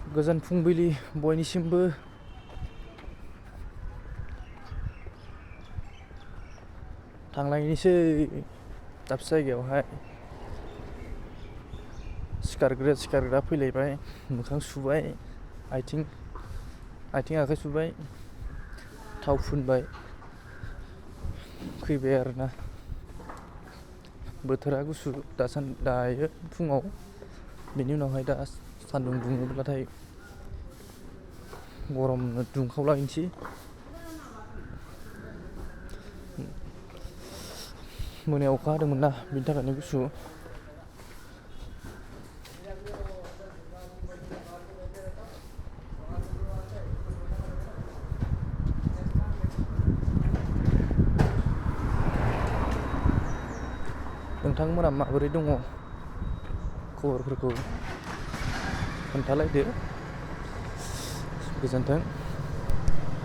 गोजोन फुंबिलि बयनिसिमबो। थांलायनोसै दाबसे जायगायावहाय। सिखारग्रा फैलायबाय, मोखां सुबाय, आथिं आखाइ सुबाय, थाव फुनबाय फैबाय आरोना। बोथोरा गुसु दायो फुङाव, बेनि उनावहाय दा सान्दुं दुङोब्लाथाय गरमनो दुंखावलायनोसै। मोनायाव अखा हादोंमोन ना, बिनि थाखायनो गुसु। नोंथांमोना माबोरै दङ? खबरफोरखौ खोन्थालायदो। गोजोन्थों।